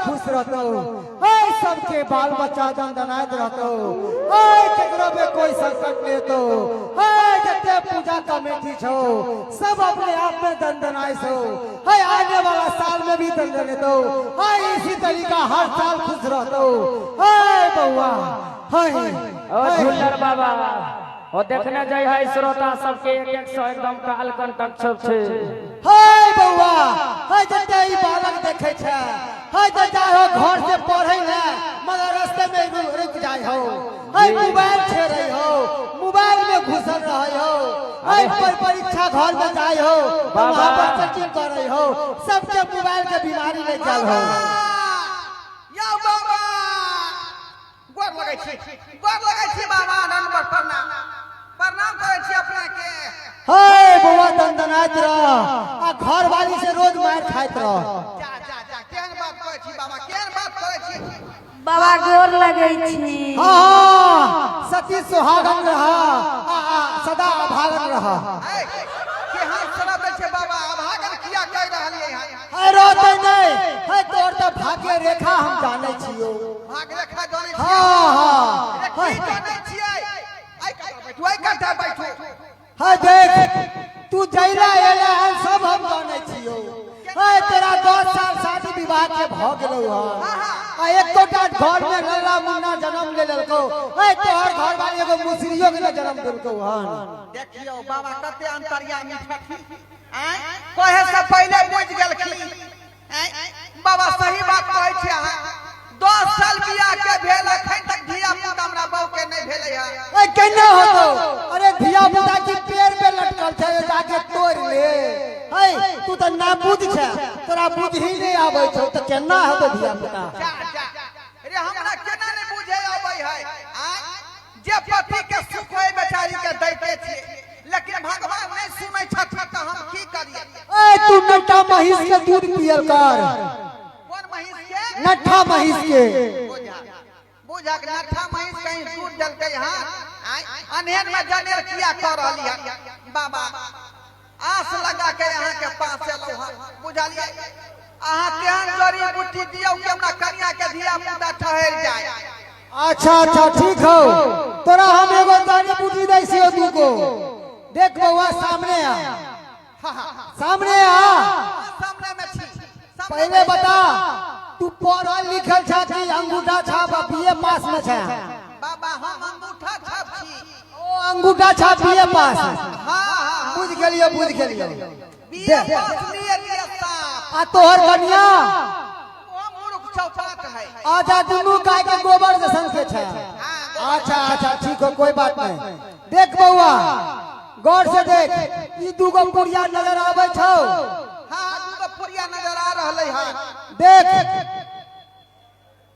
खुश रहतो, है सबके बाल बच्चा दनदनाइत रहतो, है केकरो पे कोई संकट नहीं तो, है जते पूजा कमेटी छो सब अपने आप में दनदनाइस हो, है आने वाला साल में भी दनदनेतो, है इसी तरीका हर साल खुश रहतो। है बउआ है। ओ झुल्लर बाबा, ओ देखने जाइ है श्रोता सबके एक एक सौ एकदम काल कंटक सब छै। हे बउआ, हे जते ई बालक देखे छै, हे जे जाय हो घर से पढ़े ले मगर रास्ते में रुक जाय हो, हे मोबाइल छेड़े हो, मोबाइल में घुसल रहे हो, हे पर परीक्षा घर में जाय हो तो वहां पर चेकिंग करे हो, सबके मोबाइल के बीमारी ले चल हो। या बाबा, गोर लगै छी, गोर लगै छी बाबा, नंबर प्रणाम, प्रणाम करै छी अपने के। हे बउआ, दनदनाइत रह आ घर वाली से रोज मार खाइत रह। जा जा जा, केहन बात करै छी बाबा, केहन बात करै छी? बाबा, गोर लगै छी। हाँ हाँ, सती सुहागन रह आ, आ, सदा अभागन रह। ऐ, केहन शराब दै छै बाबा, अभागन किया कहि रहलियै हन? है रहते नहीं है, तोर तो भाग्य रेखा हम जाने छियो। भाग्य रेखा जानै छियै? हाँ हाँ। अरे की जानै छियै? ऐ कतऽ बैठू, ऐ कतऽ बैठू? है देख, तू जैला एला हन सब हम जाने छियो। है तेरा 10 साल शादी विवाह के भ गेलौ हन आ एकोटा घर में लल्ला मुन्ना जन्म ले लेलको। है तोहर घर वाली एगो मुसरियो के न जन्म देलको हन। देखियौ बाबा, कते अंतर्यामी छथिन। आँय, कहे से पहिले बुझि गेलखिन। आँय बाबा, सही बात कहै छी अहाँ। 10 साल बियाह के भेल, अखन तक धिया पुता हमरा बहू के नहि भेलै हँ। ए केना होतो? अरे धिया पुता की पेड़ पे लटकल छै, जाके तोड़ ले। है तू तऽ नाबुझ छै, तोरा बुझ ही नहीं आबै छौ, तऽ केना होतो धिया पुता? जा जा रे, हमरा केना नहि बुझे अबै है? आँय, जे पति के सुख होय बेचारी के दैते छियै, लेकिन भगवान नहि सुनै छथिन तऽ हम की करियै? ए तू नट्ठा महीस के दूध पियल कर। कोन महीस के? नट्ठा महीस के। बुझा बुझा के नट्ठा महीस कहीं दूध देलकै हँ? आँय, अनहेन में जनेर किया कऽ रहली हन बाबा? आस लगा के अहाँ के पास एलहुँ हँ, बुझलियै? अहाँ तेहन जड़ी बूटी दियौ कि हमरा कनिया के धिया पुता ठहरि जाय। अच्छा अच्छा, ठीक हो, तोरा हम एगो जड़ी बूटी दै छियौ दूगो। देख बउआ, सामने आ, सामने आ। अहाँ सामने में छी, सामने पहले में छी। बता, तू पढ़ल लिखल छा कि अंगूठा छाप बीए पास में छा? बाबा, हम अंगूठा छाप छी। ओ अंगूठा छाप बीए पास। हाँ हाँ। बुझ गेलियो, बुझ गेलियो। बीए पास लिए लिए साफ। आ तोहर कनिया? ओ मूर्ख चौपाट है। आजा, दुनू गाय के गोबर जैसन के छै। हाँ। अच्छा अच्छा, ठीक हो, कोई बात नहीं। देख बउआ, गौर से देख, ई दूगो पुड़िया नजर आबै छौ? हाँ, दूगो पुड़िया नजर आ रहलै हन। देख,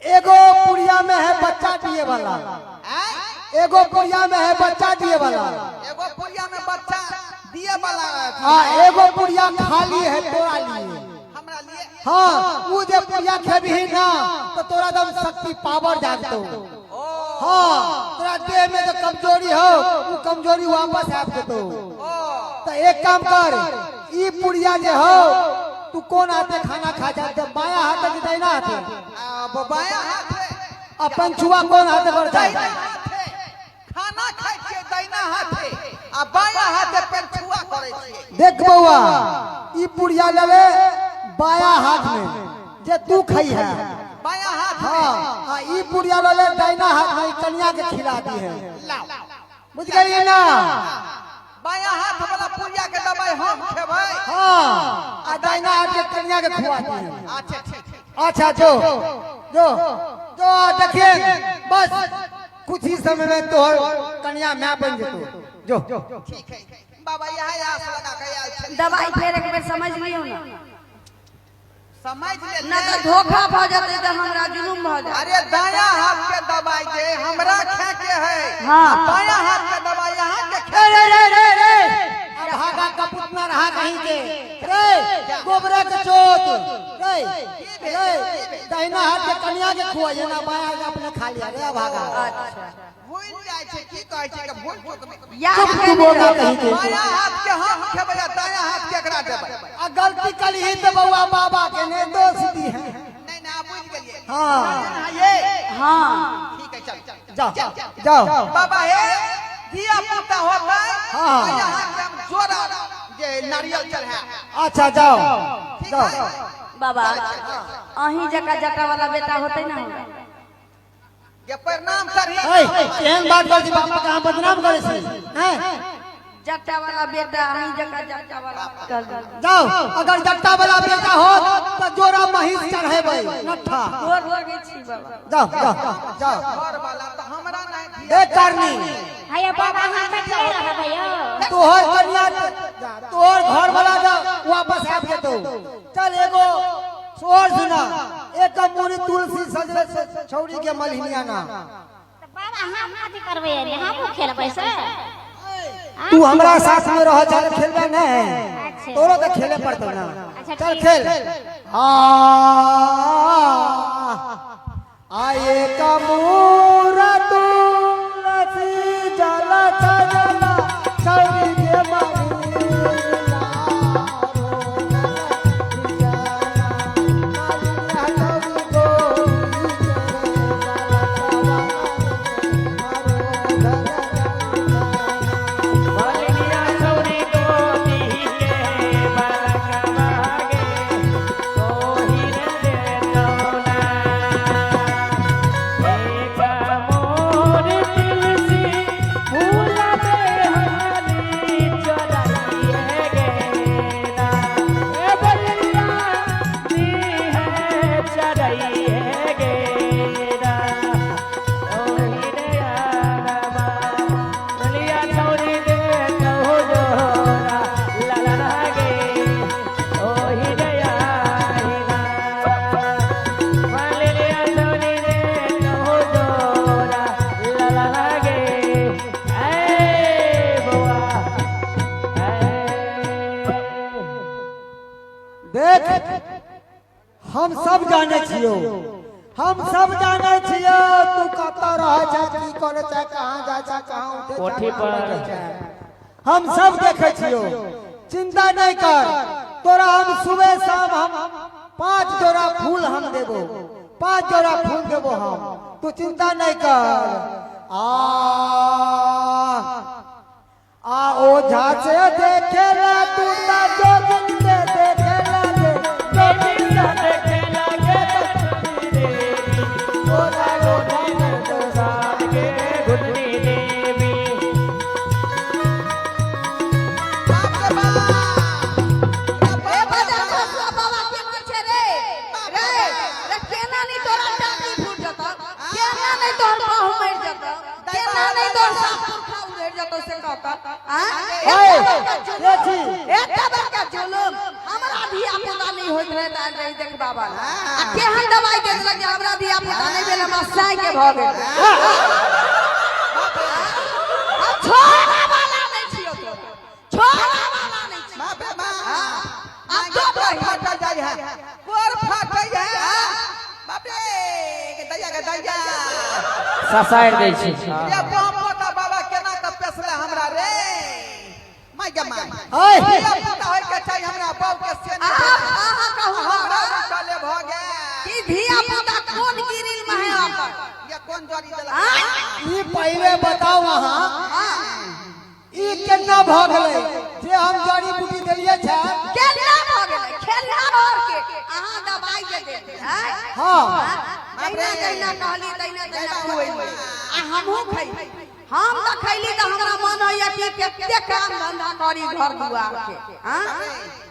एगो पुड़िया में है बच्चा दिए वाला। आँय? एगो पुड़िया में है बच्चा दिए वाला। एगो पुड़िया में बच्चा दिए वाला। हाँ, एगो पुड़िया खाली है तोरा लिए। हमरा लिए? हाँ, ऊ जे पुड़िया खेबही ना तो तोरा एकदम शक्ति पावर जागतो। ओ। हाँ, तोरा देह में जो कमजोरी हो, वो कमजोरी वापस आबि जेतो। ओ। तो एक काम कर, ई पुड़िया जे हो, तू कोन हाथे खाना खा जाते, बाया हाथे कि दाहिना हाथे? अब बाया हाथे। अपन छुआ कोन हाथे पर दाहिना छै? हाथे खाना खाइ छियै, दाहिना हाथे, आ बाया हाथे पेरछुआ करै छियै। देख बउआ, ई पुड़िया लेले बाया हाथ में जे तू खई है। बाया हाथ में। हाँ, आ ई पुड़िया लेले दाहिना हाथ में, ई कनिया के खिला दी है। लाओ। बुझ गेलियै ना? बाया हाथ वाला पुड़िया के दवाई हम खेबै। हाँ, आ दाहिना हाथ के कनिया के खुआ दी है। अच्छा, ठीक। अच्छा, जो जो जो, देखिए, बस कुछ ही समय में तोहर कनिया my बन जेतो, जो। ठीक है बाबा, यह आस लगा के आयल छलियै। दवाई फेर एक बेर समझ लियौ ने। समझ ले। ना तऽ धोखा भऽ जेतै तऽ हमरा जुलुम भऽ जायत। अरे, दाया हाथ के दवाई जे हमरा खे के है। हाँ। आ बाया हाथ के दवाई यहाँ के खे। रे रे रे रे, अभागा कपुतना रहा कहीं के रे, गोबरा के चोट रे रे, दाहिना हाथ के कनिया के खुआइए ना, बाया के अपने खा लिया रे अभागा। अच्छा। भूल जाइ छै, की कहै छै के भूल चूक में। याद चुप तू केने बोलना रहबै। कहीं के। बाया हाथ के हम खेबै आ दाया हाथ केकरा देबै? आ गलती कलही तो बउआ बाबा के ने दोष दी है। नहीं नहीं, बुझि गेलियै। हाँ ये हाँ ठीक है चल जाओ जाओ बाबा हे धिया पुता होता है हाँ। यहाँ के हम जोड़ा जे नारियल चढ़ा अच्छा जाओ ठीक जाओ है बाबा अहीं जका जटा वाला बेटा होते ना हमरा ये प्रणाम करही ऐ केहन बात कर छी बाबा के अहाँ बदनाम करे छी हैं जटा वाला बेटा अहीं जका जटा वाला कर जाओ अगर जट्टा वाला बेटा हो तो जोड़ा महीस चढ़ेबै नट्ठा गोर लगै छी बाबा जाओ जाओ जाओ घर वाला तो हमरा नहीं धिया ए करनी हैया बाबा हम बैठले रहबै यौ तोहर कन्या तोहर घर वाला जा वापस आबि जेतौ चल एगो सोहर सुना एक मुनि तुलसी सजरे छौड़ी के मलहिनिया ना तऽ बाबा हम कथी करबै अरे हमहूँ खेलबै से तू हमरा साथ में रह चल खेलबे नहीं अच्छा। तोरो तो खेले पड़तो ना अच्छा, चल ठीक। खेल आ आए कमूरा तुलसी जल सजला छौड़ी के मलहिनिया मलिनिया छौरी गोदी के बालकवा गे, तोही रे देतौना। एक मोर तुलसी फूल देहरी चढ़ाइए गेना। ए बलिया दी है चढ़ाइए गेना। ओही रे आनमा, बलिया छौरी दे तहु जोरा, ललना गे, ओही रे आहिना। बलिया छौरी दे तहु जोरा, ललना गे, ऐ बौआ, ऐ। देख हम सब जाने छियो हम सब जाने छियो तू कतऽ रहै छै की करै छै कहाँ जाइ छै कहाँ उठै छै कोठी कहाँ पर। बैठै छै। हम सब देखै छियो चिंता नहीं कर तोरा हम सुबह शाम हम 5 जोड़ा फूल हम देबो 5 जोड़ा फूल देबो हम तू चिंता नहीं कर आ आ ओझा से देखेला तू ता जोगिन से देखेला रे जोगिन से बाप रे बाप ए बाजार खसुआ बाबा के छै रे रे रे केना नहीं तोरा टाकी फूट जतौ केना नहीं तोहर बाहु मरि जतौ केना नहीं तोहर साफ पुरखा उधर जतौ से कहता हां ओए, के छी? एते बड़का जुलुम हमरा धिया पुता नहीं होइत रहे त रही देख बाबा आ केहन दवाई दे देलक जे हमरा धिया पुता नहीं भेल हमरा साई के भऽ गेल हम छोड़े वाला नहीं छियौ तोरा छोड़े वाला नहीं छियौ बाप रे बाप आब चुप गोर रही। फाटल जाइ है गोर फाटल है बाप रे के दैया के दैया ससारि दै छी ये पोता बाबा केना के पेसले हमरा रे माय गे my ओए, धिया पुता होय के चाही हमरा बाप के से नहीं आप अहाँ कहू हमरा हमरा निकले भ गेल कि धिया पुता कोन गिरिल में है अपन ये कोन जड़ी देलक आँय? ई पहिले बताओ अहाँ ई केना भऽ गेलै जे हम जड़ी बूटी देलियै छै केना भऽ गेलै खेलना भर के अहाँ दवाई जे देली आँय? हाँ तहिना तहिना कहली तहिना तहिना खुएली आ हमहूँ खैली हम तऽ खैली तऽ हमरा मन होइया कि कते काम धंधा करी घर दुआर के हाँ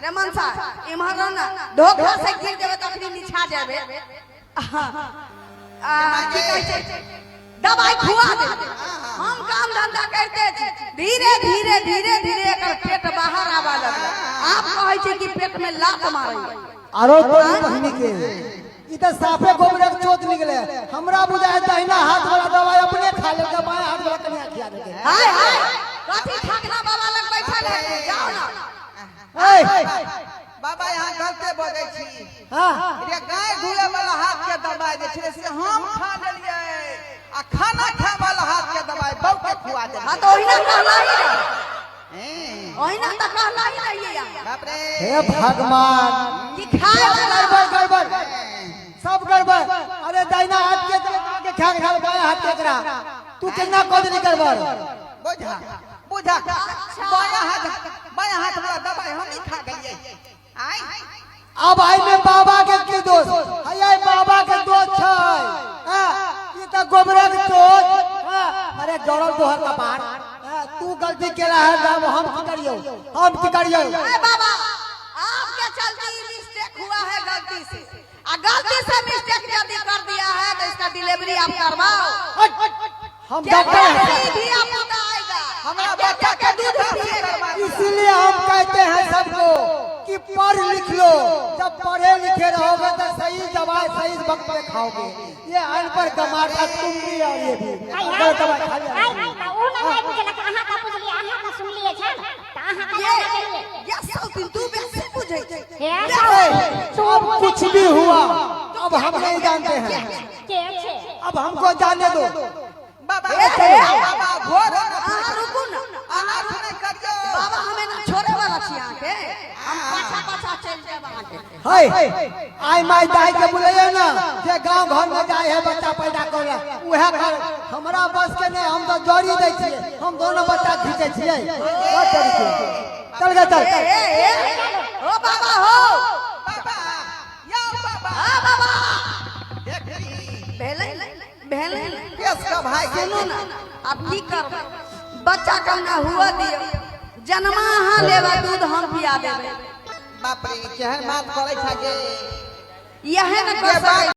रे मनसा इम्हर रह ना धोखा से गिर जेबै तऽ अखनी निछा जेबै आ, की कहै छै दवाई खुआ दे हम काम धंधा करते छी धीरे धीरे धीरे धीरे एकर पेट बाहर आबऽ लगलै आप कहै छै कि पेट में लात मारैया आरो तोरी बहिनी के ई तऽ साफे गोबरक चोत निकले हमरा बुझाय दहिना हाथ वाला दवाई अपने खा लेलकै बायां हाथ वाला कनिया खिया देलकै हाय हाय कथी ठाकरा बाबा लग बैठल है जाओ ना ऐ बाबा यहाँ गलते बजै छी हाँ रे गाय धुए वाला हाथ के दबाई दे छलै से हम खा लेलियै आ खाना खाए वाला हाथ के दबाई बहू के खुआ देलियै हाँ तो ओहिना कहला ही रही हैं, ओहिना तो कहला ही रही यहाँ बाप रे हे भगवान कि खाए वाला गड़बड़ गड़बड़ सब गड़बड़। एकरा तू केना कऽ देली गड़बड़ बुझा बुझा बायां हाथ वाला दवाई हम ही खा गेलियै आय अब आई में बाबा के की दोष है आई बाबा के दोष छै हाँ, ई तऽ गोबरक दोष हाँ, अरे जड़ल तोहर कपार हाँ, तू गलती केला है बाबू हम की करियौ हम की करियौ ए बाबा आपके चलते मिस्टेक हुआ है गलती से आ गलती से मिस्टेक यदि कर दिया है तो इसका डिलीवरी आप करवाओ हट, हम डॉक्टर हैं कोई भी आपको आएगा हमरा बच्चा के दूध पिएगा इसीलिए हम कहते हैं सबको कि पढ़ लिख लो जब पढ़े लिखे रहोगे तो सही दवाई सही वक्त पे खाओगे ये अनपढ़ गमार का तुम भी और ये भी गलत दवाई खा लिया। आइ तऽ ओ नहि बुझलक अहाँ तऽ बुझलियै अहाँ तऽ सुनलियै छल तऽ अहाँ तऽ ये जाना केलियै ये सब तू बेसी बुझै छै हे ए, अब कुछ भी हुआ अब हम नहीं जानते हैं के छै अब हमको जाने दो बाबा ए, ए, बाबा भोर अहाँ रुकू ना अनाथ नहि करियौ बाबा हमें ना छोड़े वाला छी अहाँके हम पाछा पाछा चलि जायब अहाँके है आई माई दाई के बोलैया ना जे गांव घर में जाए है बच्चा पैदा करे उहे कर हमरा बस के नहीं हम तो जड़ी दै छियै हम दोनों बच्चा खींचे छियै बस जड़ी छियै। चल गे चल ए, ए, ए, ओ बाबा हो बाबा यौ बाबा आ बाबा देखी भेलै भेलै केस का भाई सुनू ना अब की करबै बच्चा कहना हुआ दियौ जन्मा अहाँ लेबै दूध हम पिया देबै बाप रे केहन बात करै छै जे इएह ने कर सकै